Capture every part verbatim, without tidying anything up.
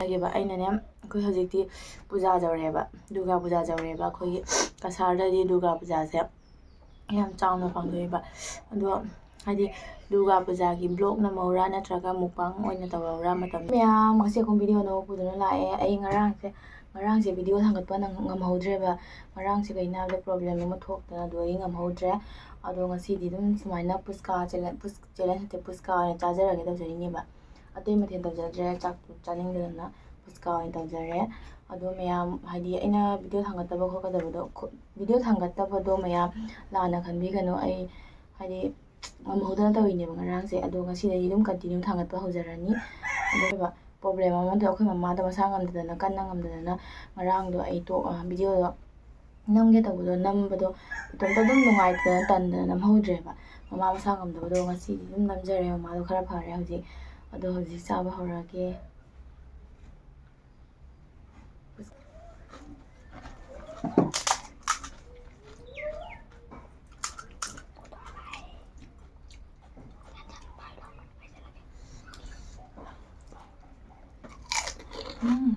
ꯍꯥꯏꯒꯦꯕ, ꯑꯩꯅꯅꯦ, ꯑꯩꯈꯣꯏ ꯍꯧꯖꯤꯛꯇꯤ ꯄꯨꯖꯥ ꯌꯧꯔꯛꯑꯦꯕ, ꯗꯨꯔꯒꯥ ꯄꯨꯖꯥ ꯌꯧꯔꯛꯑꯦꯕ꯫ ꯑꯩꯈꯣꯏꯒꯤ ꯀꯁꯥꯔꯗꯗꯤ ꯗꯨꯔꯒꯥ ꯄꯨꯖꯥꯁꯦ ꯌꯥꯝ ꯆꯥꯎꯅ ꯄꯥꯡꯊꯣꯛꯑꯦꯕ꯫ ꯑꯗꯣ ꯍꯥꯏꯗꯤ ꯗꯨꯔꯒꯥ ꯄꯨꯖꯥꯒꯤ vlog ꯅꯝꯍꯧꯔꯥ ꯅꯠꯇ꯭ꯔꯒ mukbang ꯑꯣꯏꯅ ꯇꯧꯔꯧꯔꯥ? ꯃꯇꯝ ꯃꯌꯥꯝ, ꯉꯁꯤ ꯑꯩꯈꯣꯏ video ꯑꯅꯧꯕ ꯄꯨꯗꯨꯅ ꯂꯥꯛꯑꯦ꯫ ꯑꯩ ꯉꯔꯥꯡꯁꯦ, ꯉꯔꯥꯡꯁꯦ video ꯊꯥꯡꯒꯠꯄ ꯅꯪ-, ꯉꯝꯍꯧꯗ꯭ꯔꯦꯕ꯫ ꯉꯔꯥꯡꯁꯦ ꯀꯩꯅꯣ ꯍꯥꯏꯕꯗ problem ꯑꯃ ꯊꯣꯛꯇꯅ ꯑꯗꯨꯗꯒꯤ ꯉꯝꯍꯧꯗ꯭ꯔꯦ꯫ ꯑꯗꯣ ꯉꯁꯤꯗꯤ ꯑꯗꯨꯝ ꯁꯨꯃꯥꯏꯅ ꯄꯨꯁꯀꯥ ꯆꯦꯂꯦꯟ-, ꯄꯨꯁ-, ꯆꯦꯂꯦꯟꯖ ꯅꯠꯇꯦ, ꯄꯨꯁꯀꯥ ꯑꯣꯏꯅ ꯆꯥꯖꯔꯒꯦ ꯇꯧꯖꯔꯤꯅꯦꯕ꯫ ꯑꯇꯩ ꯃꯊꯦꯜ ꯇꯧꯖꯗ꯭ꯔꯦ, ꯆꯥꯛꯇꯨ ꯆꯥꯅꯤꯡꯗꯗꯅ ꯄꯨꯁꯀꯥ ꯑꯣꯏꯅ ꯇꯧꯖꯔꯦ꯫ ꯑꯗꯣ ꯃꯌꯥꯝ, ꯍꯥꯏꯗꯤ ꯑꯩꯅ video ꯊꯥꯡꯒꯠꯇꯕ ꯈꯣꯠꯀꯗꯕꯗꯣ, ꯈꯨ-, video ꯊꯥꯡꯒꯠꯇꯕꯗꯣ ꯃꯌꯥꯝ ꯂꯥꯟꯅ ꯈꯟꯕꯤꯒꯅꯨ꯫ ꯑꯩ ꯍꯥꯏꯗꯤ ꯉꯝꯍꯧꯗꯅ ꯇꯧꯔꯤꯅꯦꯕ ꯉꯔꯥꯡꯁꯦ꯫ ꯑꯗꯣ ꯉꯁꯤꯗꯒꯤ ꯑꯗꯨꯝ continue ꯊꯥꯡꯒꯠꯄ ꯍꯧꯖꯔꯅꯤ꯫ ꯑꯗꯨꯒ problem ꯑꯃꯗꯣ, ꯑꯩꯈꯣꯏ ꯃꯃꯥꯗꯣ ꯃꯁꯥ ꯉꯝꯗꯗꯅ, ꯀꯟꯅ ꯉꯝꯗꯗꯅ ꯉꯔꯥꯡꯗꯣ ꯑꯩ ꯇꯣꯛ-, ꯑ, videoꯗꯣ ꯅꯝꯒꯦ ꯇꯧꯕꯗꯣ, ꯅꯝꯕꯗꯣ ꯏꯇꯣꯝꯇ ꯑꯗꯨꯝ ꯅꯨꯡꯉꯥꯏꯇꯗꯅ, ꯇꯟꯗꯅ ꯅꯝꯍꯧꯗ꯭ꯔꯦꯕ꯫ ꯃꯃꯥ ꯃꯁꯥ ꯉꯝꯗꯕꯗꯣ ꯉꯁꯤꯗꯤ ꯑꯗꯨꯝ ꯅꯝꯖꯔꯦ꯫ ꯃꯃꯥꯗꯣ ꯈꯔ ꯐꯔꯦ ꯍꯧꯖꯤꯛ꯫ ꯑꯗꯣ ꯍꯧꯖꯤꯛ ꯆꯥꯕ ꯍꯧꯔꯒꯦ꯫ ꯎꯝ꯫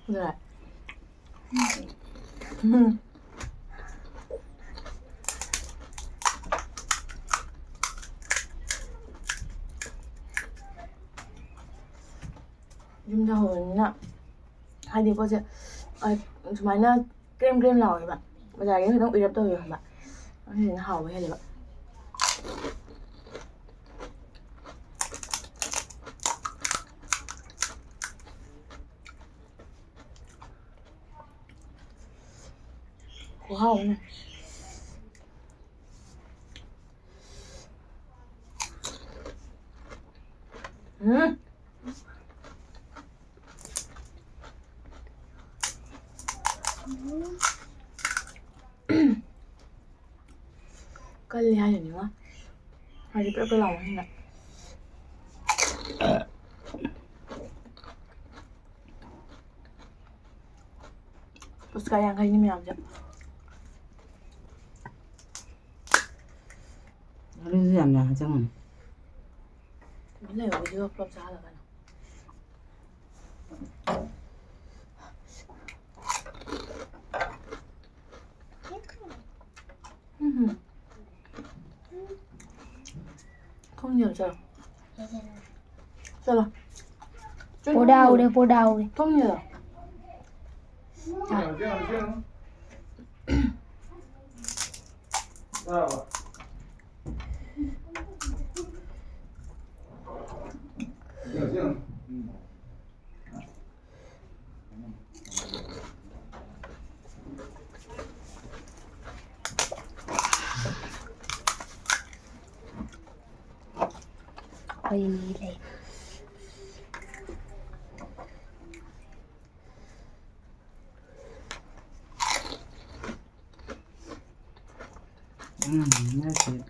ꯂꯣꯏꯔꯦ꯫ ꯎꯝ꯫ ꯌꯨꯝꯗ ꯍꯧꯕꯅꯤꯅ ꯍꯥꯏꯗꯤ ꯄꯣꯠꯁꯦ, ꯑ, ꯁꯨꯃꯥꯏꯅ ꯀ꯭ꯔꯦꯝ ꯀ꯭ꯔꯦꯝ ꯂꯥꯎꯋꯦꯕ꯫ ꯕꯖꯥꯔꯒꯤꯅ ꯈꯤꯇꯪ ꯑꯣꯏꯔꯞ ꯇꯧꯋꯦꯕ ꯈꯪꯕ꯭ꯔꯥ? ꯑꯗꯨꯗꯨꯅ ꯍꯥꯎꯕ ꯍꯦꯜꯂꯦꯕ꯫ ꯈꯨꯍꯥꯎ ꯑꯃ꯫ ꯎꯝ꯫ ꯀꯜꯂꯤ ꯍꯥꯏꯅꯤꯉꯣ꯫ ꯍꯥꯏꯗꯤ ꯄ꯭ꯔꯞ ꯄ꯭ꯔꯞ ꯂꯥꯎꯕꯅꯤꯅ꯫ ꯄꯨꯁꯀꯥ ꯌꯥꯡꯈꯩꯅꯤ ꯃꯌꯥꯝꯁꯦ꯫ ꯑꯗꯨꯁꯨ ꯌꯥꯝ ꯌꯥꯝ ꯆꯪꯉꯅꯤ꯫ ꯇꯨꯃꯤꯟ ꯂꯩꯌꯣ, ꯚꯤꯗꯤꯑꯣ ꯄꯨꯂꯞ ꯆꯥꯍꯜꯂꯛꯀꯅꯨ꯫ ꯎꯝ꯫ ꯊꯣꯡ ꯌꯦꯡꯉꯨ ꯆꯠꯂꯣ꯫ ꯆꯠꯂꯣ꯫ ꯄꯣꯗꯥꯎꯔꯦ, ꯄꯣꯗꯥꯎꯔꯦ꯫ ꯊꯣꯡ ꯌꯦꯡꯉꯣ꯫ ꯑꯩꯈꯣꯏ ꯃꯤ ꯂꯩ꯫ ꯎꯝ, ꯅꯠꯇꯦ꯫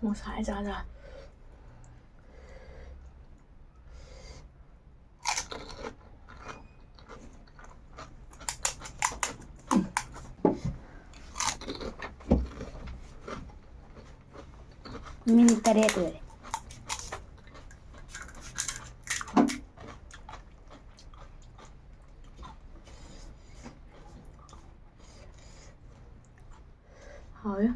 ꯉꯁꯥꯏ ꯆꯥꯗ꯫ ꯃꯤꯅꯤꯠ ꯇꯔꯦꯠ ꯑꯣꯏꯔꯦ꯫ ꯍꯥꯎꯋꯦ꯫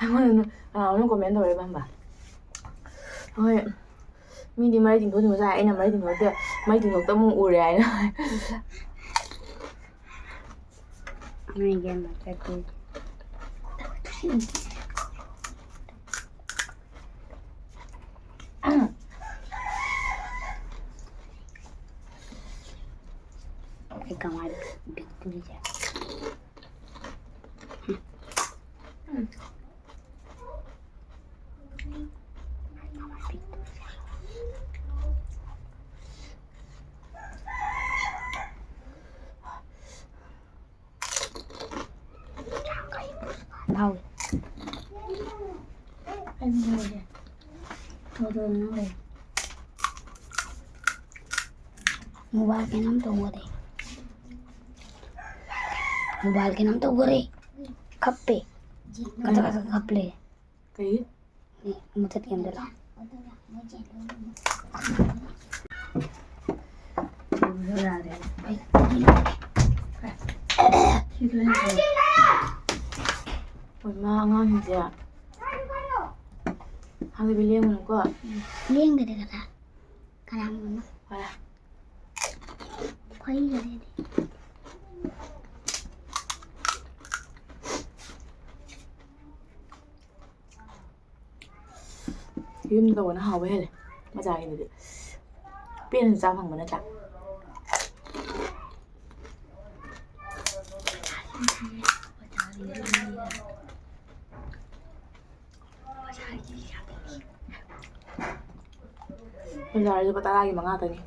ꯑꯩꯉꯣꯟꯗ ꯀꯅꯥꯅꯣꯝ comment ꯇꯧꯔꯛꯏꯕ ꯈꯪꯕ꯭ꯔꯥ? ꯍꯣꯏ, ꯃꯤꯗꯤ ꯃꯔꯩ ꯇꯤꯡꯊꯣꯛ ꯇꯤꯡꯊꯣꯛ ꯆꯥꯏ, ꯑꯩꯅ ꯃꯔꯩ ꯇꯤꯡꯊꯣꯛꯇꯦ, ꯃꯔꯩ ꯇꯤꯡꯊꯣꯛꯇ ꯑꯃꯨꯛ ꯎꯔꯦ ꯍꯥꯏꯅ꯫ ꯅꯣꯏꯒꯤ ꯑꯃ ꯆꯠꯄꯤ꯫ ꯑꯩ ꯀꯃꯥꯏꯅ ꯄꯤꯛꯇꯣꯔꯤꯁꯦ? ꯍꯥꯎ꯫ ꯃꯣꯕꯥꯏꯜ ꯀꯩꯅꯣꯝ ꯇꯧꯈꯔꯦ꯫ ꯃꯣꯕꯥꯏꯜ ꯀꯩꯅꯣꯝ ꯇꯧꯈꯔꯦ꯫ ꯈꯞꯄꯦ꯫ ꯀꯆꯛ ꯀꯆꯛ ꯈꯞꯂꯦ꯫ ꯀꯩ? ꯃꯨꯊꯠꯀꯦ ꯑꯝꯇ ꯂꯥꯎ꯫ ꯍꯣꯏ, ꯃꯥ ꯑꯉꯥꯡꯁꯤꯡꯁꯦ ꯍꯥꯟꯅꯗꯤ ꯂꯦꯡꯒꯅꯨꯀꯣ꯫ ꯂꯦꯡꯗꯗꯤ ꯀꯗꯥ? ꯀꯅꯥꯅꯣ? ꯐꯔꯦ꯫ ꯈꯣꯏꯒꯔꯦꯅꯦ꯫ ꯌꯨꯝꯗ ꯇꯧꯕꯅ ꯍꯥꯎꯕ ꯍꯦꯜꯂꯦ ꯕꯖꯥꯔꯒꯤꯗꯨꯗꯤ꯫ ꯄꯦꯟꯅ ꯆꯥ ꯐꯪꯕ ꯅꯠꯇ꯭ꯔꯥ? ꯕꯖꯥꯔꯗ ꯂꯨꯄꯥ ꯇꯔꯥꯒꯤ ꯃꯉꯥ ꯇꯅꯤ꯫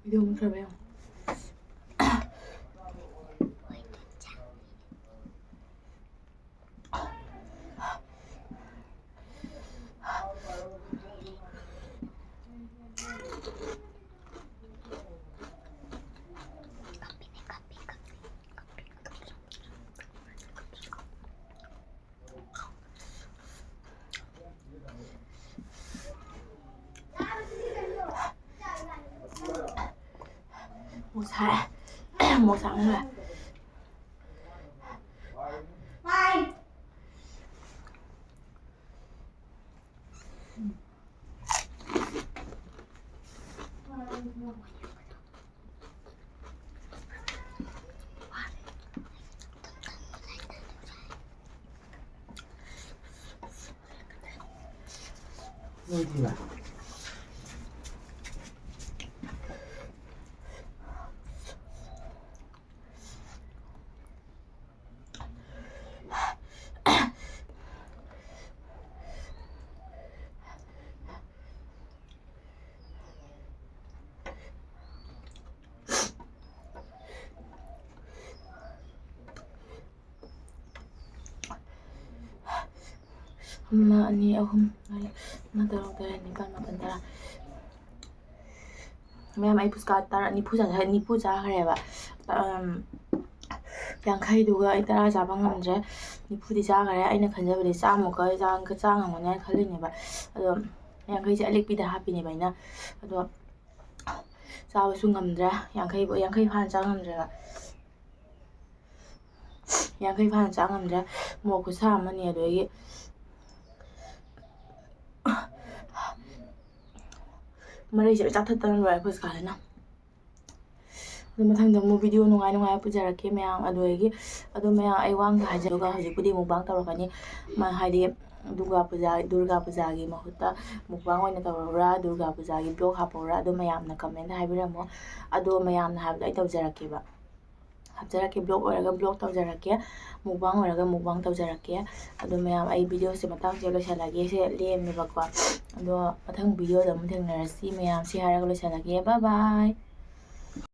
ꯚꯤꯗꯤꯑꯣ ꯃꯨꯠꯈ꯭ꯔꯕ ꯌꯦꯡꯉꯣ꯫ ꯃꯣꯔꯣꯛ ꯁꯥꯔꯦ꯫ ꯃꯣꯔꯣꯛ ꯁꯥꯃꯟꯈ꯭ꯔꯦ꯫ ꯅꯣꯏꯗꯤꯕ꯫ ꯑꯃ, ꯑꯅꯤ, ꯑꯍꯨꯝ, ꯃꯔꯤ, ꯃꯉꯥ, ꯇꯔꯨꯛ, ꯇꯔꯦꯠ, ꯅꯤꯄꯥꯜ, ꯃꯥꯄꯜ, ꯇꯔꯥ꯫ ꯃꯌꯥꯝ, ꯑꯩ ꯐꯨꯆꯀꯥ ꯇꯔꯥ, ꯅꯤꯐꯨ ꯆꯥ-, ꯅꯤꯐꯨ ꯆꯥꯈ꯭ꯔꯦꯕ꯫ ꯑꯝ, ꯌꯥꯡꯈꯩꯗꯨꯒ ꯑꯩ ꯇꯔꯥ ꯆꯥꯕ ꯉꯝꯗ꯭ꯔꯦ꯫ ꯅꯤꯐꯨꯗꯤ ꯆꯥꯈ꯭ꯔꯦ꯫ ꯑꯩꯅ ꯈꯟꯖꯕꯗꯤ ꯆꯥꯝꯃꯨꯛꯀ ꯆꯥ-, ꯆꯥ ꯉꯝꯒꯅꯤ ꯍꯥꯏꯅ ꯈꯜꯂꯤꯅꯦꯕ꯫ ꯑꯗꯣ ꯌꯥꯡꯈꯩꯁꯦ ꯑꯂꯤꯛꯄꯤꯗ ꯍꯥꯞꯄꯤꯅꯦꯕ ꯑꯩꯅ꯫ ꯑꯗꯣ ꯆꯥꯕꯁꯨ ꯉꯝꯗ꯭ꯔꯦ꯫ ꯌꯥꯡꯈꯩ, ꯌꯥꯡꯈꯩ ꯐꯥꯅ ꯆꯥ ꯉꯝꯗ꯭ꯔꯦꯕ꯫ ꯌꯥꯡꯈꯩ ꯐꯥꯅ ꯆꯥ ꯉꯝꯗ꯭ꯔꯦ꯫ ꯃꯣꯔꯣꯛ ꯈꯨꯠꯁꯥ ꯑꯃꯅꯤ꯫ ꯑꯗꯨꯗꯒꯤ ꯃꯔꯩꯁꯦ ꯂꯣꯏ ꯆꯥꯊꯠꯇꯅ ꯂꯣꯏꯔꯦ ꯑꯩꯈꯣꯏ ꯁꯤꯀꯥꯁꯤꯅ꯫ ꯑꯗꯨ ꯃꯊꯪꯗ ꯑꯃꯨꯛ video ꯅꯨꯡꯉꯥꯏ ꯅꯨꯡꯉꯥꯏꯕ ꯄꯨꯖꯔꯛꯀꯦ ꯃꯌꯥꯝ꯫ ꯑꯗꯨꯗꯒꯤ ꯑꯗꯨ ꯃꯌꯥꯝ ꯑꯩ ꯋꯥꯡꯗ ꯍꯥꯏꯖꯔꯒ ꯍꯧꯖꯤꯛꯄꯨꯗꯤ mukbang ꯇꯧꯔꯛꯀꯅꯤ꯫ ꯃ-, ꯍꯥꯏꯗꯤ ꯗꯨꯔꯒꯥ ꯄꯨꯖꯥ, ꯗꯨꯔꯒꯥ ꯄꯨꯖꯥꯒꯤ ꯃꯍꯨꯠꯇ mukbang ꯑꯣꯏꯅ ꯇꯧꯔꯛꯎꯔꯥ, ꯗꯨꯔꯒꯥ ꯄꯨꯖꯥꯒꯤ vlog ꯍꯥꯞꯄꯛꯎꯔꯥ, ꯑꯗꯣ ꯃꯌꯥꯝꯅ comment ꯍꯥꯏꯕꯤꯔꯝꯃꯣ꯫ ꯑꯗꯣ ꯃꯌꯥꯝꯅ ꯍꯥꯏꯕꯗꯣ ꯑꯩ ꯇꯧꯖꯔꯛꯀꯦꯕ꯫ ꯍꯥꯞꯆꯔꯛꯀꯦ, vlog ꯑꯣꯏꯔꯒ vlog ꯇꯧꯖꯔꯛꯀꯦ, mukbang ꯑꯣꯏꯔꯒ mukbang ꯇꯧꯖꯔꯛꯀꯦ꯫ ꯑꯗꯣ ꯃꯌꯥꯝ, ꯑꯩ videoꯁꯦ ꯃꯇꯥꯡꯁꯤꯗ ꯂꯣꯏꯁꯤꯜꯂꯒꯦ꯫ ꯁꯦ ꯂꯦꯝꯃꯦꯕꯀꯣ꯫ ꯑꯗꯣ ꯃꯊꯪ videoꯗ ꯑꯃꯨꯛ ꯊꯦꯡꯅꯔꯁꯤ ꯃꯌꯥꯝ꯫ ꯁꯤ ꯍꯥꯏꯔꯒ ꯂꯣꯏꯁꯤꯜꯂꯒꯦ꯫ Bye bye꯫